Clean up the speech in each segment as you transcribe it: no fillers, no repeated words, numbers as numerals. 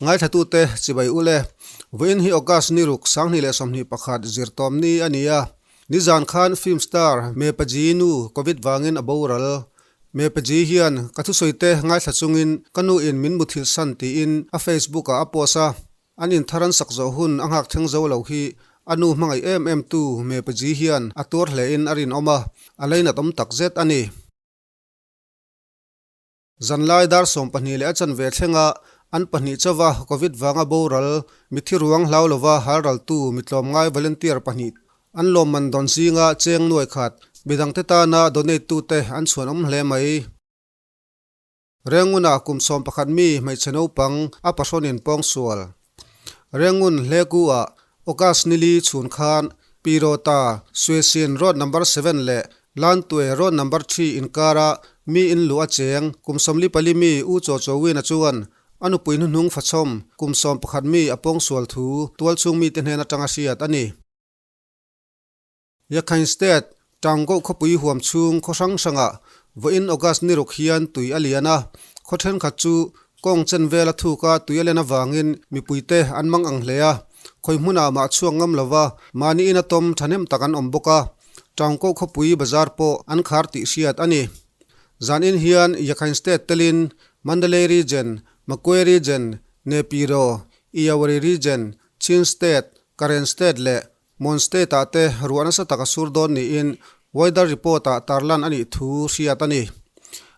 Ngaithlatute chibai ule, vawiin hi August ni ruk 2021 zirtawm ni a ni a. Nizan khan film star Mepaji nu Covid vangin a boral. Mepaji hian ka thusawite ngaithla chungin ka nu in min muthilh san tiin a Facebook ah a post a. An inthar an sak zawh hun a nghak thleng zo lo hi a nu hmangaih em em tu Mepaji hian a tuar hle in a rinawm a, a leinat awm takzet a ni. Zanlai dar 12 leh a chanve thlenga an pahnih chauva Covid vanga boral mithi ruang hlau lova halraltu mitlawmngai volunteer pahnih an lawmman dawn zinga cheng nuai khat midangte tana donate tute an chhuanawm hle mai. Rengunah kum 11 mi hmeichhe naupang a pahrawnin pawngsual. Rengun Hlegu-ah August nili chhun khan Pirota Suesin Road Number 7 leh Lantue Road Number 3 inkara mi in luh a cheng kum 44 mi U Chaw Chawina chuan a nupui hnuhnung fachhawm kum 11 mi a pawngsual thu tualchhung mite hnen atanga hriat a ni. Yakhine State, Taunggoh khawpui huam chhung khaw hrang hrangah vawiin August ni ruk hian tui a lian a, khaw thenkhat chu kawng chen vela thuka tui a len avangin mipuite an mang ang hle a, khawi hmunah mah chhuak ngam lova mahni ina tawm thahnem tak an awm bawk a, Taunggoh khawpui bazar pawh an khar tih hriat a ni. Zanin hian Yakhine State telin Mandalay Region, Magway Region, Naypyidaw, Iyawari Region, Chin State, Karen State leh Mon State-ah te ruah nasa tak a sur dawn niin weather report-ah tarlan a nih thu hriat a ni.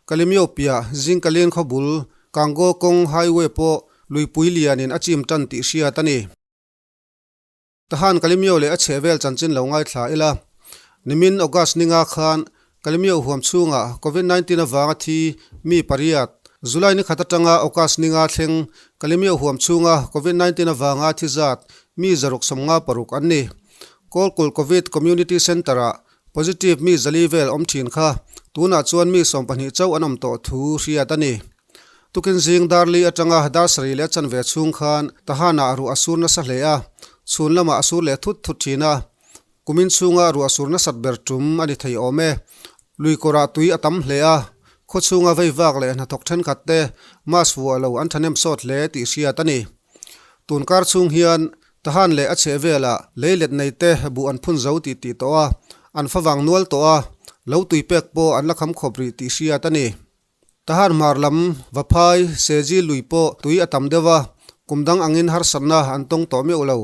Kalemyo piah Zingkalin khawbul Kango kawng highway pawh luipui lianin a chim tan tih hriat a ni. Tahan Kalemyo leh a chhehvel chanchin lo ngaithla ila. Nimin August ninga khan Kalemyo huam chhungah Covid 19 avanga thi mi pariat, July ni khat atanga August ninga thleng Kalemyo huam chhunga Covid 19 avanga thi zat mi 156 an ni. Kawlkulh Covid Community Centre-ah positive mi 400 vel awm thin kha tunah chuan mi 12 chauh an awm tawh thu hriat a ni. Tukin zing dar li atanga dar sarih leh a chanve chhung khan Tahanah ruah a sur nasa hle a, chhun lamah a sur leh thut thut thin a. Kumin chhunga ruah sur nasat ber tum a ni thei awm e. Lui kawrah tui a tam hle a, khaw chhunga vei vak leh hnathawk thenkhat te mask vuah lo an thahnem sawt hle tih hriat a ni. Tun kar chhung hian Tahan leh a chheh velah lei let nei te buh an phun zo tih tih tawh a, an favang nual tawh a, lo tui pek pawh an la kham khawp rih tih hriat a ni. Tahan hmar lam Vaphai, Seji lui pawh tui a tam deuh a, kum dang angin harsatna an tawng tawh meuh lo.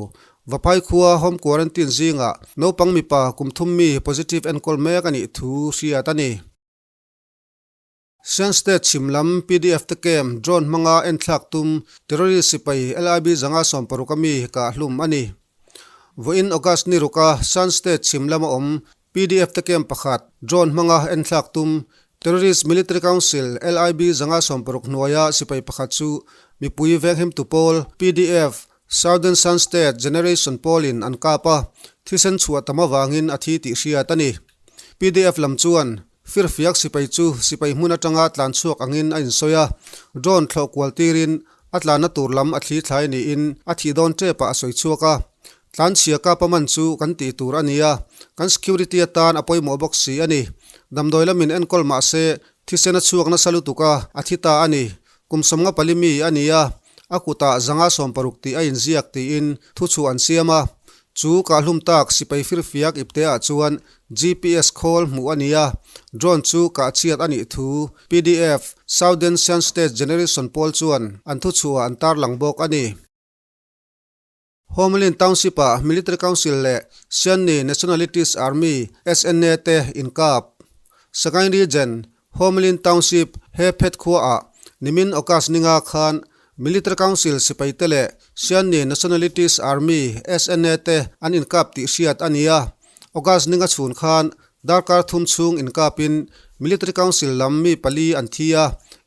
Vaphai khua home quarantine zingah naupang mipa kum thum mi positive enkawl mek a nih thu hriat a ni. Shan State chhim lam PDF te camp drone hmanga enthlak tum terrorist sipai LIB 160 a mi kah hlum a ni. Vawiin August ni ruka Shan State chhim lama awm PDF te camp pakhat drone hmanga enthlak tum Terrorist Military Council LIB 160 hnuaia sipai pakhat chu mipui venghimtu pawl PDF Southern Shan State Generation pawlin an kap a, thisen chhuah tam avangin a thi tih hriat a ni. PDF lam chuan firfiak sipai chu sipai hmun atanga tlan chhuak angin a insawi a, drone thlawh kual tirin a tlanna tur lam a thli thlai niin a thih dawn tepah a sawi chhuak a. Tlanchhia kapa man chu kan tih tur a ni a, kan security atan a pawimawh bawk si a ni. Damdawi lamin enkawl mah se thisen a chhuak nasa lutuk a, a thi ta a ni. Kum 54 mi a ni a, a kutah 160 tih a inziak tiin thu chhuah an siam a. Chu kahhlum tak sipai firfiak ipteah chuan GPS khawl hmuh a ni a, drone chu kah chhiat a nih thu PDF, Southern Shan State Generation pawl chuan an thuchhuah an tarlang bawk a ni. Homalin Township-ah Military Council leh Shanni Nationalities Army, SNA, te inkap. Sagaing Region, Homalin Township, he phet khuaah nimin August ninga khan Military Council sipaite leh Shanni Nationalities Army, SNA, te an inkap tih hriat a ni a. August ninga chhun khan darkar thum chhung inkapin Military Council lam mi pali an thi a,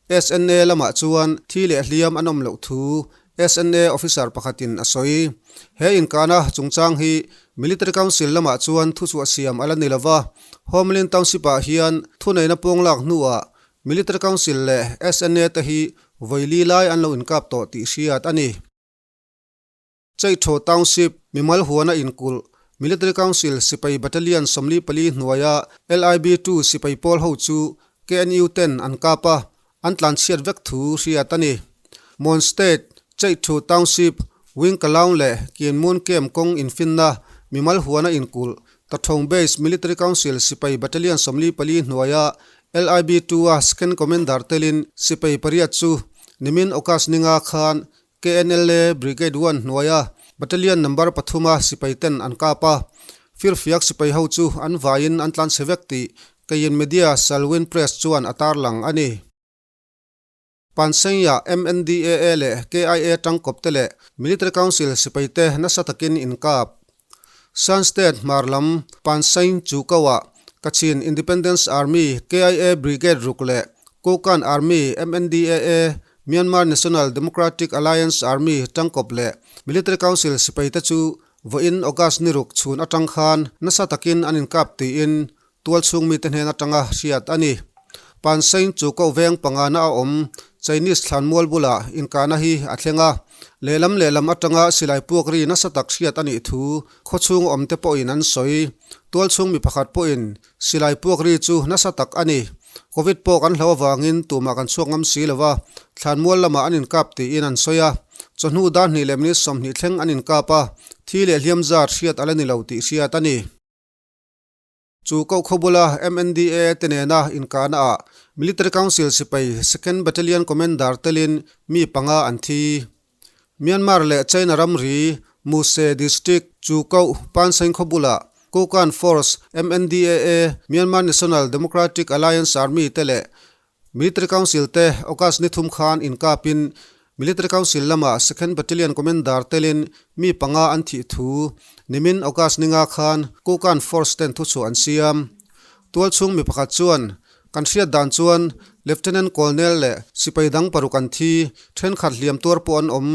SNA lamah chuan thi leh hliam an awm loh thu SNA officer pakhatin a sawi. He inkahna chungchang hi Military Council lamah chuan thuchhuah siam a la ni lova, Homalin Township-ah hian thuneihna pawng lak hnuah Military Council leh SNA te hi vawi li lai an lo inkap tawh tih hriat a ni. Chaithaw Township mimal huana inkulh Military Council sipai Battalion 44 hnuaia LIB 2 sipai pawl ho chu KNU ten an kap a, an tlanchhiat vek thu hriat a ni. Mon State, Cheihthu Township, Wingkalaung leh Kinmun Camp kawng infinna mimal huana inkulh Tathong Base Military Council sipai Battalion 44 hnuaia LIB 2 a Second Commander telin sipai pariat chu nimin August ninga khan KNLA Brigade 1 hnuaia Battalion number pathuma sipai ten an kap a. Firfiak sipai ho chu an vaiin an tlanchhe vek tih Kayin Media Salween Press chuan a tarlang a ni. Pansengya MNDAA leh KIA tangkawpte leh Military Council sipaite nasa takin inkap. Shan State hmar lam Panseng Chukauah Kachin Independence Army, KIA, Brigade ruk leh Kokang Army, MNDAA, Myanmar National Democratic Alliance Army tangkawp leh Military Council sipaite chu vawiin August ni ruk chhun atang khan nasa takin an inkap tiin Tualchhung mite hnen atanga hriat a ni. Pansain chu koh veng pangana a awm Chinese thlanmual bulah inkahna hi a thleng a, lehlam lehlam atanga silai puak ri nasa tak hriat a nih thu khawchhung awmte pawhin an sawi. Tualchhung mi pakhat pawhin silai puak ri chu nasa tak a ni. Covid pawh kan hlo avangin tumah kan chhuak ngam si lo va, thlanmual lamah an inkap tiin an sawi a. Chawhnu dar hnih leh minute 20 thleng an inkap a, thi leh hliam zat hriat a la ni lo tih hriat a ni. Chu koh khaw bula MNDAA te nena inkahna ah Military Council sipai Second Battalion Commander telin mi panga an thi. Myanmar leh China ramri Muse District chu koh Panseng khaw bulah Kokang Force, MNDAA, Myanmar National Democratic Alliance Army te leh Military Council te August ni thum khan inkapin Military Council lama Second Battalion Commander telin mi panga an thih thu nimin August ninga khan Kokang Force ten thuchhuah an siam. Tualchhung mi pakhat chuan, Kan hriat dan chuan Lieutenant Colonel leh sipai dang paruk an thi, thenkhat hliam tuar pawh an awm.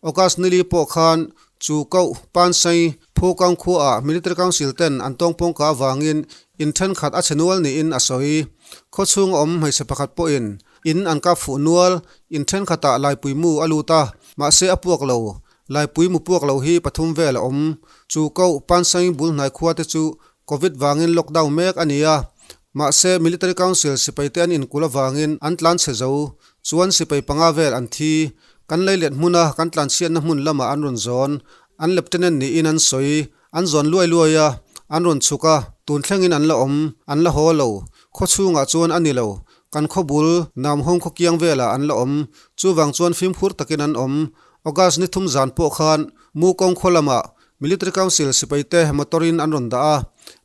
August nili pawh khan Chu koh, Pansai, Phukang khuaah Military Council ten an tawngpawng kah avangin in thenkhat a chhe nual niin a sawi. Khawchhung a awm hmeichhe pakhat pawhin in an kap fuh nual, in thenkhatah laipui mu a lut a, mahse a puak lo. Laipui mu puak lo hi pathum vel a awm. Chu koh, Pansai bul hnai khua te chu Covid vangin lockdown mek a ni a, mahse Military Council sipaite an inkulh avangin an tlan chhe zo. Chuan sipai panga vel an thi. Kan leilet hmuna kan tlanchhiatna hmun lamah an rawn zawn. An Lieutenant niin an sawi. An zawn luai luai a, an rawn chhuk a, tun thlengin an la awm, an la haw lo. Khaw chhungah chuan a ni lo. Kan khaw bul, Namhawng khaw kiang velah an la awm. Chuvang chuan fimkhur takin an awm. August ni thum zan pawh khan Mukawng khaw lamah Military Council sipaite motor-in an rawn dah a,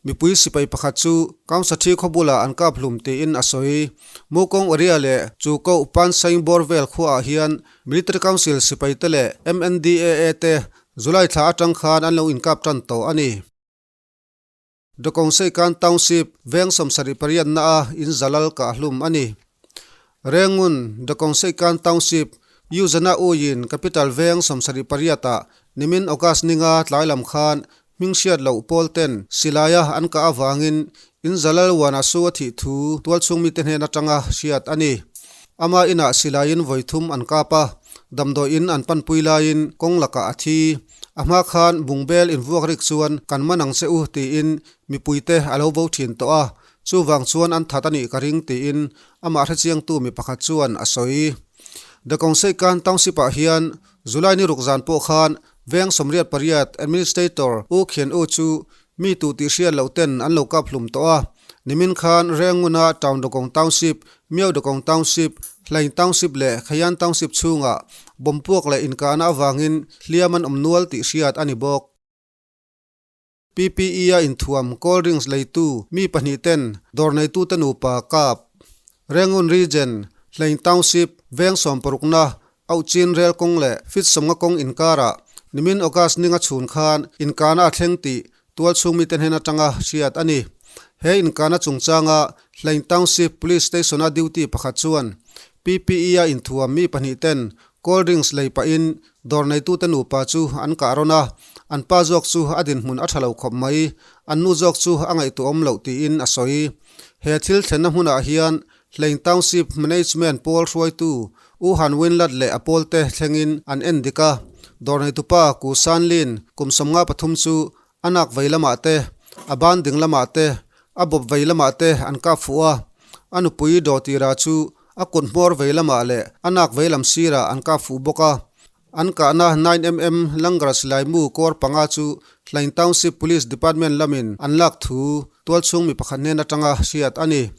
mipui sipai pakhat chu Kaunsathi khaw bulah an kap hlum tiin a sawi. Mukawng area leh chu koh Pansaing bawr vel khuaah hian Military Council sipaite leh MNDAA te July thla atang khan an lo inkap tan tawh a ni. Dawkawngseikan Township veng 78 na a in zalal kah hlum a ni. Rengun, Dawkawngseikan Township, Yuzana Uiin Capital veng 78 ah nimin August ninga tlai lam khan hming hriat loh pawl ten silaia an kah avangin in zalal uan a su a thih thu tualchhung mite hnen atanga hriat a ni. Ama inah silaiin vawi thum an kap a, damdawi in an panpui laiin kawng lakah a thi. A hma khan bungbel invuak rik chuan kan man ang che u tiin mipuite a lo bo thin tawh a, chuvang chuan an that a nih ka ring tiin amah hrechiangtu mi pakhat chuan a sawi. The Kawngseikan Township-ah hian July ni ruk zan pawh khan veng 88 Administrator U Khian U chu Mi tu tih hriat loh ten an lo kap hlum tawh a, nimin khan Rengnguna Town Dawkawng Township, Miao Dawkawng Township, Hlaing Township leh Khayan Township chhungah bomb puak leh inkahna avangin hliam an awm nual tih hriat a ni bawk. PPE-a inthuam cold drinks leitu mi pahnih ten dawr neitute nupa kap Rengun Region, Hlaing Township, veng sawmparukna Auhchin rel kawng leh fit 50 kawng inkarah nimin August ninga chhun khan inkahna a thleng tih tualchhung mite hnen atanga hriat a ni. He inkahna chungchanga Hlaing Township Police Station-a duty pakhat chuan PPE-a inthuam mi pahnih ten cold drinks lei pahin dawr neitute nupa chu an kah rawn a, an pa zawk chu a dinhmun a tha lo khawp mai, an nu zawk chu a ngaihtuahawm loh tiin a sawi. He thil thlenna hmunah hian Hlaing Township Management pawl hruaitu U Han Winlat leh a pawlte thlengin an en dik a, dawr neitupa Ku San Lin kum 53 chu a nak vei lamah te, a ban ding lamah te, a bawp vei lamah te an kap fuh a, a nupui Dawtira chu a kut hmawr vei lamah leh a nak vei lam sirah an kap fuh bawk a. An kahna 9mm Langar silaimu kawr panga chu Hlaing Township Police Department lamin an lak thu tualchhung mi pakhat hnen atanga hriat a ni.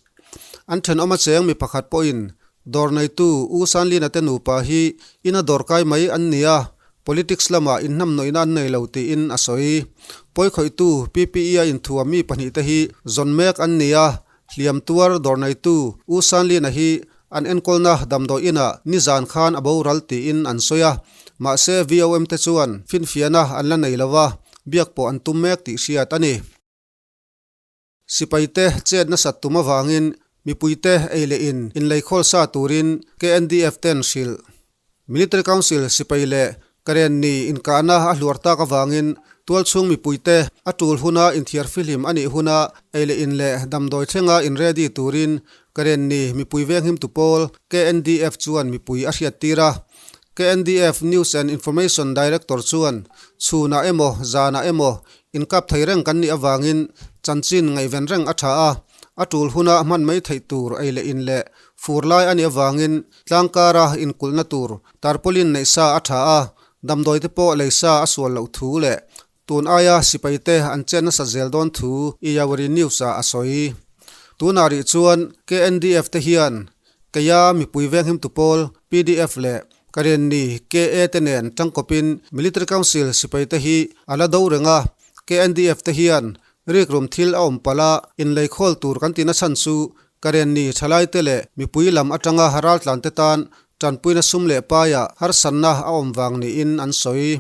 An thenawm a cheng mi pakhat pawhin dawr neitu U Sanlina te nupa hi ina dawr kai mai an ni a, politics lamah inhnamhnawihna an nei lo tiin a sawi. Pawikhawihtu PPE a inthuam mi pahnihte hi zawn mek an ni a, Hliam tuar dawr neitu U Sanlina hi an enkawlna damdawi inah nizan khan a boral tiin an sawi a, mahse VOM te chuan finfiahna an la nei lo a, biak pawh an tum mek tih hriat a ni. Sipaite chet nasat tum avangin mipuite ei leh in inleikhawl sa turin KNDF ten hrilh. Military Council sipai leh Karenni inkahna a hluar tak avangin tualchhung mipuite a tul huna inthiar fihlim a nih huna ei leh in leh damdawi thlenga in ready turin Karenni mipui venghimtu pawl KNDF chuan mipui a hriattir a. KNDF News and Information Director chuan chhunah emaw zanah emaw inkap thei reng kan nih avangin chanchin ngaihven reng a tha a, a tul huna hman mai theih tur ei leh in leh fur lai a nih avangin Tlangkara inkulhna tur tarpaulin neih sa a tha a, damdawi te pawh lei sa a sual loh thu leh tun aia sipai te an chet nasa zel dawn thu Iyawari News ah a sawi. Tunah rih chuan KNDF te hian keia mipui venghimtu pawl pdf leh Karenni KA te nen tangkawpin Military Council sipai te hi a la do reng a, KNDF te hian rikrum thil a awm palh a, inleikhawl tur kan tihna chhan chu Karenni thalaite leh mipui lam atanga raltlante tan tanpuina sum leh paiah harsatna a awm vang niin an sawi.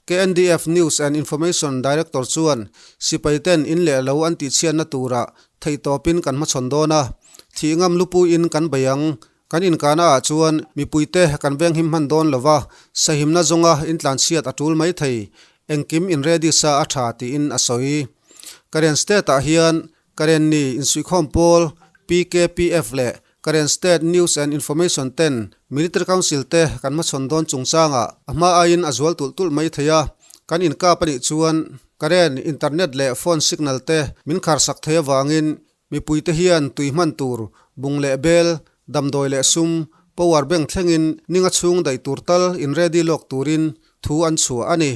KNDF News and Information Director chuan sipaiten in leh lo an tihchhiatna turah theihtawpin kan hmachhawn dawn a, thih ngam lupuiin kan bei ang. Kan inkahna ah chuan mipuite kan venghim hman dawn lova, sahimna zawnga intlanchhiat a tul mai thei. Engkim in ready sa a tha tiin a sawi. Karen State ah hian Karenni insuihkhawm pawl PKPF leh Karen State News and Information ten Military Council te kan hmachhawn dawn chungchangah a hma aiin a zual tulh tulh mai thei a, kan inkap a nih chuan Karen internet leh phone signal te min kharsak thei avangin mipuite hian tui hman tur bung leh bel, damdawi leh sum, power bank thlengin ninga chhung daih tur tal in ready lawk turin thu an chhuah a ni.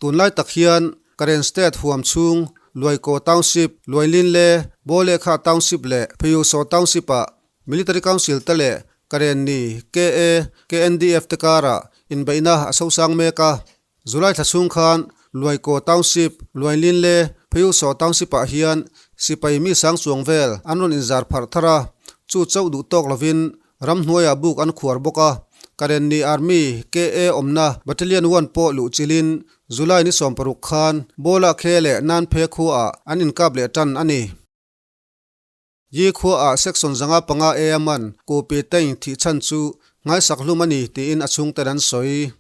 Tunlai tak hian Karen State huam chhung Luaikaw Township, Luainlinle, Bawlekha Township leh Pheiusaw Township-ah Military Council te leh Karenni, KA, KNDF te karah inbeihna a sosang mek a. July thla chhung khan Luaikaw Township, Luainlinle, Pheiusaw Township-ah hian sipai mi sang chuang vel an rawn inzar pharh thar a, chu chauh duh tawk lovin Ramhnuaiah buk an khuar bawk a, Karenni Army, KA, awmna Battalion One pawh luh chilin July ni 16 khan Bola Khe leh Nan Phe khuaah an inkap leh tan a ni. Yi khuaah Section 505 A a man Ku Pi Teng thih chhan chu nghaisak hlum a ni tiin a chhungten an sawi.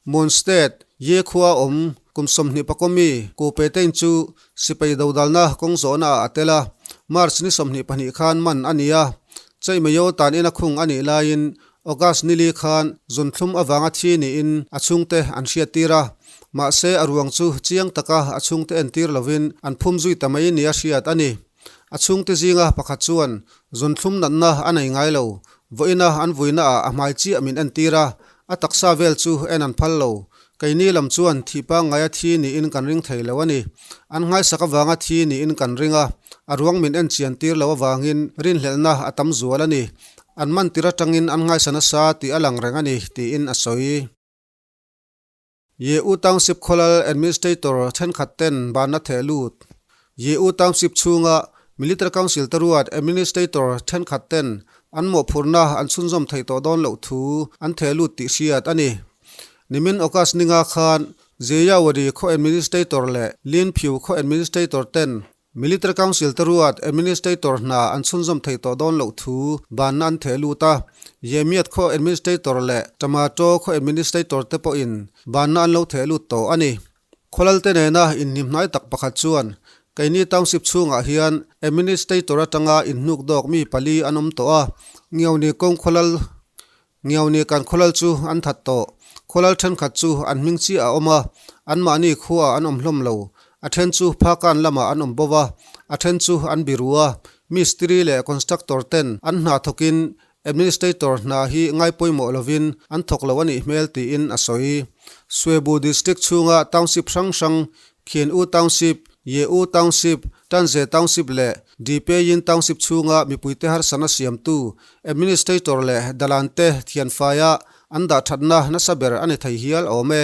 Mon State, Ye khua awm kum 20 pakua mi Ku Pe Teng chu sipai dodalna kawng zawhna ah a tel a, March ni 22 khan man a ni a. Chaihmayo tan ina khung a nih laiin August ni li khan zunthlum avanga thi niin a chhungte an hriattir a, mahse a ruang chu chiang taka a chhungte entir lovin an phum zui ta mai nia hriat a ni. A chhungte zinga pakhat chuan zunthlum natna a nei ngai lo, vawiina an vuinaah a hmai chiah min entir a, A taksa vel chu en an phal lo. Keini lam chuan thih pangngaia thi niin kan ring thei lo a ni. An nghaisak avanga thi niin kan ring a, a ruang min en chian tir lo avangin rinhlelhna a tam zual a ni. An man tir atangin an nghaisa nasa tih a lang reng a ni, tiin a sawi. Yew Township Khawlal Administrator thenkhat ten banna theh lut. Yew Township chhunga Military Council te ruat Administrator thenkhat ten an mawhphurhna an chhunzawm theih tawh dawn loh thu an theh lut tih hriat a ni. Nimin August ninga khan Zeyawari khaw Administrator leh Linphiu khaw Administrator ten Military Council te ruat Administrator hna an chhunzawm theih tawh dawn loh thu banna an theh lut a, Yemiat khaw Administrator leh Tomato khaw Administrator te pawhin banna an lo theh lut tawh a ni. Khawlalte nena inhnimhnai tak pakhat chuan keini Township chhungah hian Administrator atanga inhnuk dawk mi pali an awm tawh a, Ngiauni kawng khawlal Ngiauni kan khawlal chu an that tawh. Khawlal thenkhat chu an hming chiah a awm a, anmahni khuaah an awm hlawm lo. A then chu Phakan lamah an awm bo a, a then chu an biru a. Mistiri leh constructor ten an hna thawkin Administrator hna hi ngai pawimawh lovin an thawk lo a nih hmel tiin a sawi. Swebu District chhunga township hrang hrang Khin U Township, Ye U Township, Tanze Township leh Dipeyin Township chhunga mipuite harsatna siamtu Administrator leh Dalante thianfaia an dah thatna nasa ber a ni thei hial awm e.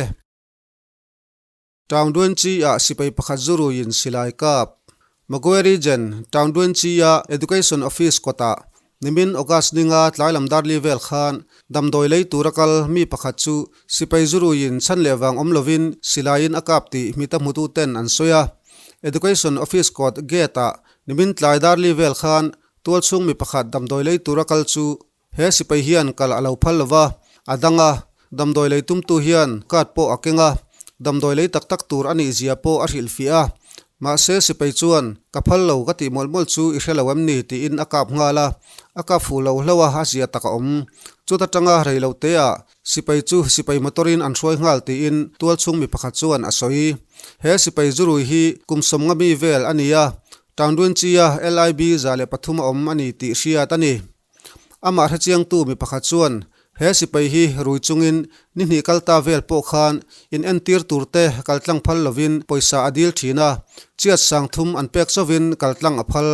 Taungduanchi-ah sipai pakhat zuruiin silai kap. Magwe Region, Taungduanchi-a Education Office kawtah nimin August ninga tlai lam dar li vel khan damdawi lei tura kal mi pakhat chu sipai zuruiin chhan leh vang awm lovin silaiin a kap tih hmita hmututen an sawi a. Education Office kawt gate-ah nimin tlai dar li vel khan tualchhung mi pakhat damdawi lei tura kal chu He sipai hian kal a lo phal lo va, a dang a, damdawi lei tumtu hian card pawh a keng a, damdawi lei tak tak tur a nih zia pawh a hrilhfiah a. Mahse sipai chuan, Ka phal lo ka tih mawlh mawlh chu i hre lo em ni? tiin a kap nghal a, a kap fuh lo hlauh a, a zia tak a awm. Chuta tanga rei lo teah sipai chu sipai motor in an hruai nghal tiin tualchhung mi pakhat chuan a sawi. He sipai zurui hi kum sawmnga mi vel a ni a, Taungdunchi-a LIB 103 a awm a ni tih hriat a ni. Amah hrechiangtu mi pakhat chuan he sipai hi rui chungin ni hnih kal ta vel pawh khan in entir tur te kal tlang phal lovin pawisa a dil thin a, chiat sang thum an pek chauhin kal tlang a phal.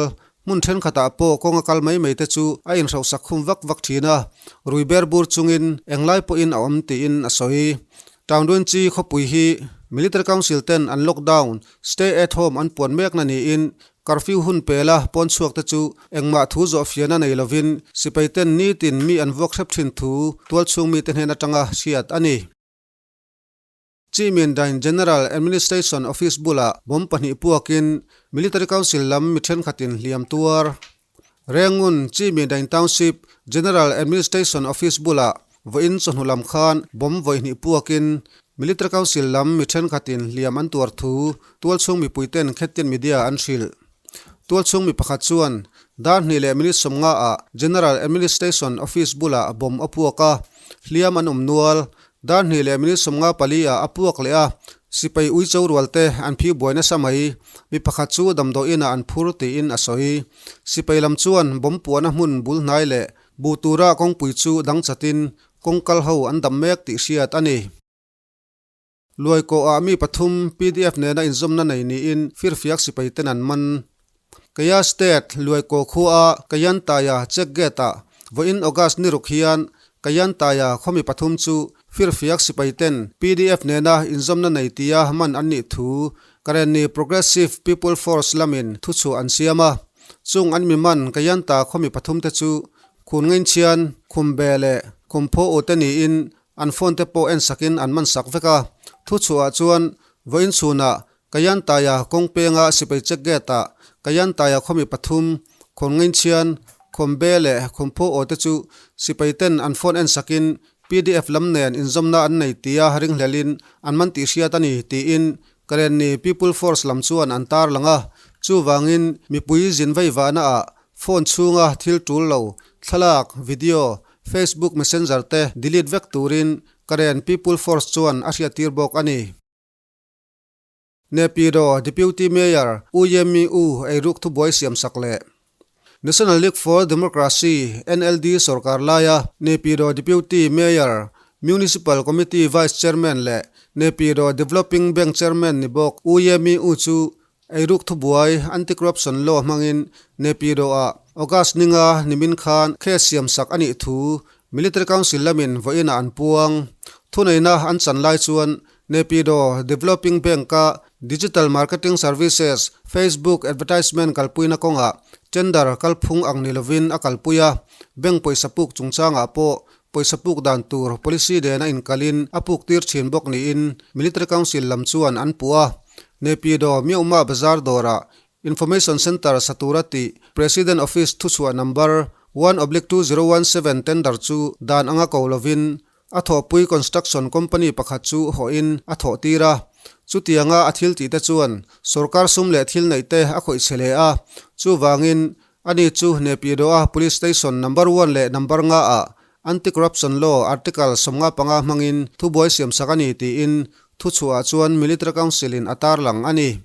Hmun thenkhatah pawh kawnga kal mai mai te chu a inhrohsak khum vak vak thin a, rui ber bur chungin englai pawhin a awm tiin a sawi. Taungdunchi khawpui hi Military Council ten an lockdown, stay at home an puan mekna niin Curfew hun pela pawn chhuak te chu engmah thu zawh fiahna nei lovin sipai ten nitin mi an vuak hrep thin thu tualchhung mite hnen atanga hriat a ni. Chimindain General Administration Office bulah bomb pahnih puakin Military Council lam mi thenkhatin hliam tuar. Rengun Chimindain Township General Administration Office bulah Vawiin chawhnu lam khan bomb vawihnih puakin Military Council lam mi thenkhatin hliam an tuar thu tualchhung mipuiten Khettian Media an hrilh. Tualchhung mi pakhat chuan dar hnih leh minute sawmnga ah General Administration Office bulah bomb a puak a, hliam an awm nual. Dar hnih leh minute 54 ah a puak leh a, sipai uicho rual te an phi buai nasa mai. Mi pakhat chu damdawiin ah an phur tiin a sawi. Sipai lam chuan bomb puahna hmun bul hnai leh Buh tura kawngpui chu dang chatin kawng kal ho an dam mek tih hriat a ni. Luaikawhah mi pathum pdf nena inzawmna nei niin firfiak sipai ten an man. Kaya State Luaikaw khua Kayantaya check gate-ah vawiin August ni ruk hian Kayantaya khaw mi pathum chu firfiak sipai ten pdf nena inzawmna nei tia man an nih thu Karenni Progressive People Force lamin thuchhuah an siam a. Chung an mi man Kayanta khaw mi pathum te chu Khun Ngainchhian, Khumbe leh Khumphaw u te niin an phone te pawh en sakin an man sak vek a. Thuchhuah ah chuan vawiin chhunah Kayantaya kawng penga sipai check gate ah Kayantaya khaw mi pathum Khun Ngainchhian, Khumbe leh Khumphaw aw te chu sipai ten an phone en sakin pdf lam nen inzawmna an nei tia ringhlelin an man tih hriat a ni tiin Karenni People Force lam chuan an tarlang a, chuvangin mipui zin veivahna ah phone chhunga thil tul lo, thlalak, video, Facebook Messenger te delete vek turin Karen People Force chuan a hriattir bawk a ni. Naypyidaw Deputy Mayor U Ye Mi U eiruk thubuai siamsak leh National League for Democracy, NLD, sorkar laia Naypyidaw Deputy Mayor, Municipal Committee Vice Chairman leh Naypyidaw Developing Bank Chairman ni bawk U Ye Mi U chu eiruk thubuai Anti-Corruption Law hmangin Naypyidaw-ah August ninga nimin khan case siamsak a nih thu Military Council lamin vawiinah an puang. Thuneihna an chan lai chuan Naypyidaw Developing Bank-a Digital Marketing Services, Facebook Advertisement kalpuina kawngah tender kalphung ang ni lovin a kalpui a, bank pawisa puk chungchangah pawh pawisa puk dan tur policy nena inkalin a puk tir thin bawk niin Military Council lam chuan an puh a. Naypyidaw Myohma Bazar dawrah Information Centre sa tura tih President Office thuchhuah number 1/2017 tender chu dan anga ko lovin A thawhpui construction company pakhat chu hawhin a thawh tir a, chutianga a thil tih te chuan sorkar sum leh thil neih te a khawih chhe hle a, chuvangin ani chu Naypyidaw-a police station number one leh number nga ah anti-corruption law article 55 hmangin thubuai siamsak a ni tiin thuchhuah ah chuan Military Council in a tarlang a ni.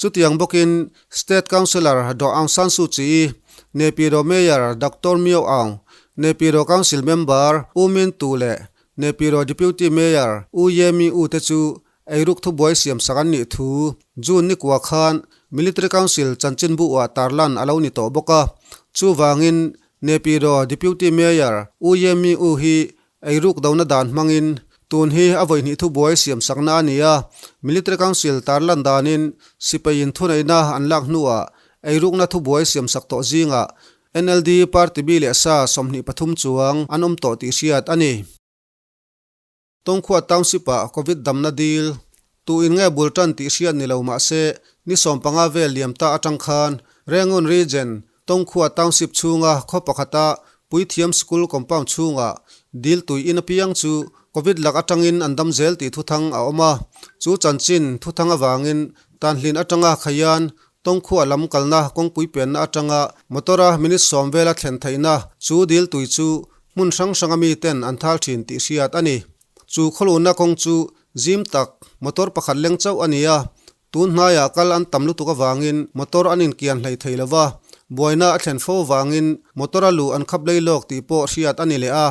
Chutiang bawkin State Councillor Daw Aung San Suu Kyi, Naypyidaw Mayor Doctor Myo Aung, Naypyidaw Council Member U Min Tu leh Naypyidaw Deputy Mayor U Ye Mi U te chu eiruk thubuai siam sak an nih thu June ni kua khan Military Council chanchinbu ah tarlan a lo ni tawh bawk a. Chuvangin Naypyidaw Deputy Mayor U Ye Mi U hi Eiruk dona dan hmangin tun hi a vawihnih thubuai siam sakna a ni a, Military Council tarlan danin sipaiin thuneihna an lak hnuah eirukna thubuai siam sak tawh zingah NLD party bi leh sa 23 chuang an awm tawh tih hriat a ni. Tawngkhua Township-ah Covid damna dil tu in nge bul tan tih hriat ni lo mah se ni 15 vel liam ta atang khan Rengun Region Tawngkhua Township chhunga khaw pakhata Puithiam School compound chhungah dil tui in apiang chu Covid lak atangin an dam zel tih thuthang a awm a. Chu chanchin thuthang avangin Tanhlin atanga Khaian Tawngkhua lam kalna kawngpui penna atanga motor-a minute 10 vela thlen theihna chu dil tui chu hmun hrang hranga miten an thal thin tih hriat a ni. Chu khawluna kawng chu zim tak motor pakhat leng chauh a ni a, Tun hnaiah kal an tam lutuk avangin motor an inkian hlei thei lo va, buaina a thlen fo avangin motor a luh an khap lei lawk tih pawh hriat a ni leh a.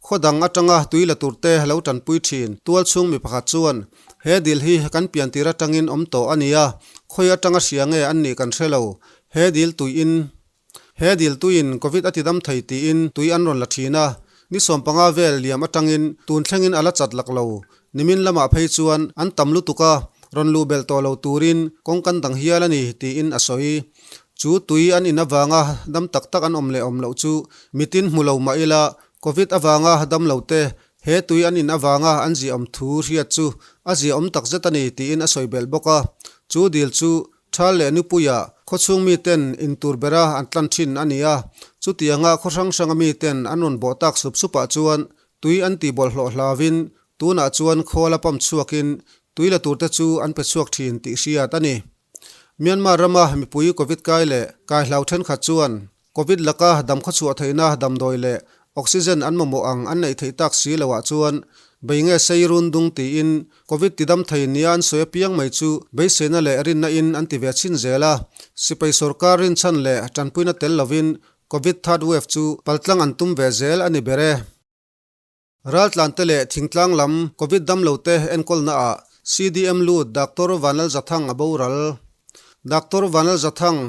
Khaw dang atanga tui la turte lo tanpui thin tual chhung mi pakhat chuan, He dil hi kan pian tir atangin awm tawh a ni a, khawi atanga hria nge an nih kan hre lo. He dil tuiin He dil tuiin Covid a tidam thei tiin tui an rawn la thin a, ni 15 vel liam atangin tun thlengin a la chat lak lo. Nimin lamah phei chuan an tam lutuk a, rawn luh belh tawh lo turin kawng kan dang hial a ni tiin a sawi. Chu tui an in avanga dam tak tak an awm leh awm loh chu mitin hmu lo mah ila Covid avanga dam lo te he tui an in avanga an ziahawm thu hriat chu a ziahawm takzet a ni tiin a sawi belh bawk a. Chu dil chu Thal leh Nupuia khawchhung miten in tur bera an tlan thin a ni a, chutianga khaw hrang hranga miten an rawn bawh tak sup supah chuan tui an tih bawlhhlawh hlauvin tunah chuan khawl a pump chhuakin tui la turte chu an pe chhuak thin tih hriat a ni. Myanmar rama mipui Covid kai leh kai hlau thenkhat chuan Covid laka dam khawchhuah theihna damdawi leh oxygen an mamawh ang an neih theih tak si loah chuan bei nge sei run dung tiin Covid tidam thei nia an sawi apiang mai chu beiseina leh rinna in an ti ve chhin zel a. Sipai sorkar rinchhan leh tanpuina tel lovin Covid third wave chu paltlang an tum ve zel a ni ber e. Raltlante leh thingtlang lam Covid damlote enkawlnaah CDM lut Doctor Vanlalzathang a boral. Doctor Vanlalzathang,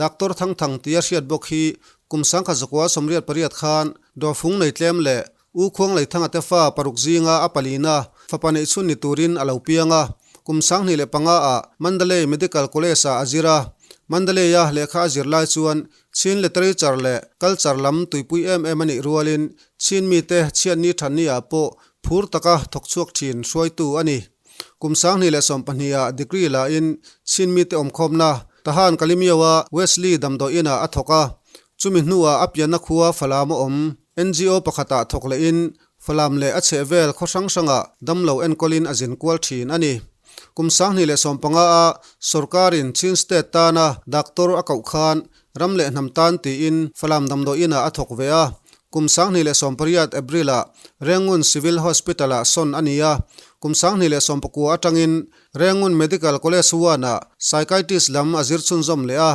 Doctor Thangthang tia hriat bawk hi kum 1988 khan Dawfung nei tlem leh U Khuang Leithanga te fa paruk zinga a palina fapa neihchhun ni turin a lo piang a. Kum 2005 ah Mandalay Medical College ah a zir a. Mandalay-a lehkha a zir lai chuan Chin literature leh culture lam tuipui em em a nih rualin Chin mite chhiatni thanni ah pawh phur taka thawk chhuak thin hruaitu a ni. Kum 2020 ah degree la in Chin mite awmkhawmna Tahan Kalimio-a Wesley damdawi inah a thawk a, chumi hnuah a pianna khua Falam a awm. NGO pakhatah thawk lehin Falam leh a chhehvel khaw hrang hrangah damlo enkawlin a zin kual thin a ni. Kum 2015 a sorkarin Chin State tana doctor a koh khan ram leh hnam tan tiin Falam damdawi inah a thawk ve a. Kum 2018 April-ah Rengun Civil Hospital-ah sawn a ni a. Kum 2019 atangin Rengun Medical College One-ah Psychiatrist lam a zir chhunzawm leh a.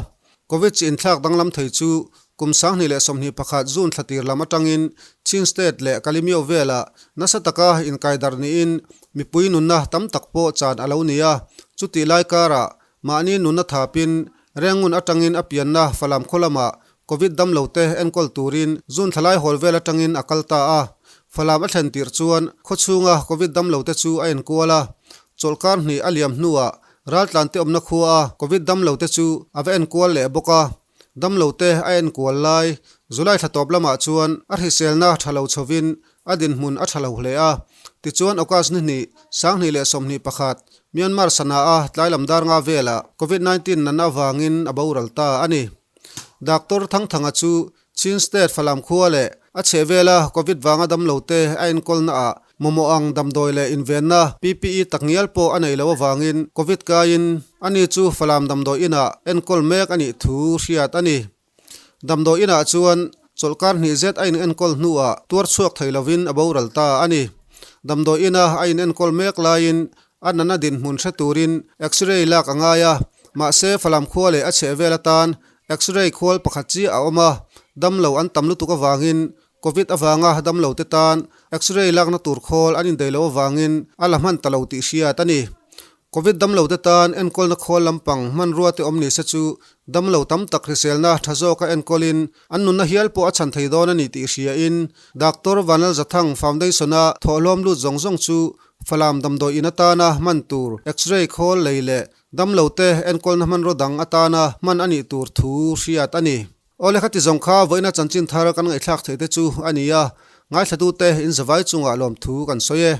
Covid chi inthlak danglam thei chu kum 2021 June thla tir lam atangin Chin State leh Kalemyo velah nasa taka inkaidar niin mipui nunna tam tak pawh chan a lo ni a. Chutih lai karah mahni nunna thapin Rengun atangin a pianna Falam khaw lamah Covid damlo te enkawl turin June thla lai hawl vel atangin a kal ta a. Falam a thlen tirh chuan khaw chhunga Covid damlo te chu a enkual a. Chawlhkar hnih a liam hnuah Raltlante awmna khua a Covid damlo te chu a va enkual leh bawk a, damlo te a enkual lai July thla tawp lamah chuan a hriselna tha lo chhovin a dinhmun a tha lo hle a. Tichuan August ni hnih, 2021, Myanmar sana a tlai lam dar nga velah Covid 19 natna avangin a boral ta a ni. Doctor Thangthanga chu Chin State Falam khua leh a chhehvela Covid vanga damlote a enkawlnaah mamawh ang damdawi leh invenna PPE takngial pawh a nei lo avangin Covid kaiin ani chu Falam damdawi inah enkawl mek a nih thu hriat a ni. Damdawi inah chuan chawlhkar hnih zet a in enkawl hnuah tuar chhuak thei lovin a boral ta a ni. Damdawi ina a in enkawl mek laiin a nana dinhmun hre turin X-ray lak a ngai a, mahse Falam khua leh a chhehvel atan X-ray khual pakhat chiah a awm a, damlo an tam lutuk avangin Covid avanga damlo te tan X-ray lakna tur khawl an indaih loh avangin a la hman ta lo tih hriat a ni. Covid damlo te tan enkawlna khawl lampang hmanrua te awm nise chu damlo tam tak hriselna tha zawka enkawlin an nunna hial pawh a chhan thei dawn a ni tih hriain Doctor Vanlalzathang Foundation-a thawhlawm lut zawng zawng chu Falam damdawi in atana hman tur X-ray khawl lei leh damlo te enkawlna hmanraw dang atana hman a nih tur thu hriat a ni. Aw lehkha ti zawng kha vawiina chanchin thar kan ngaihthlak theih te chu a ni a, ngaithlatute in zavai chungah lawmthu kan sawi e.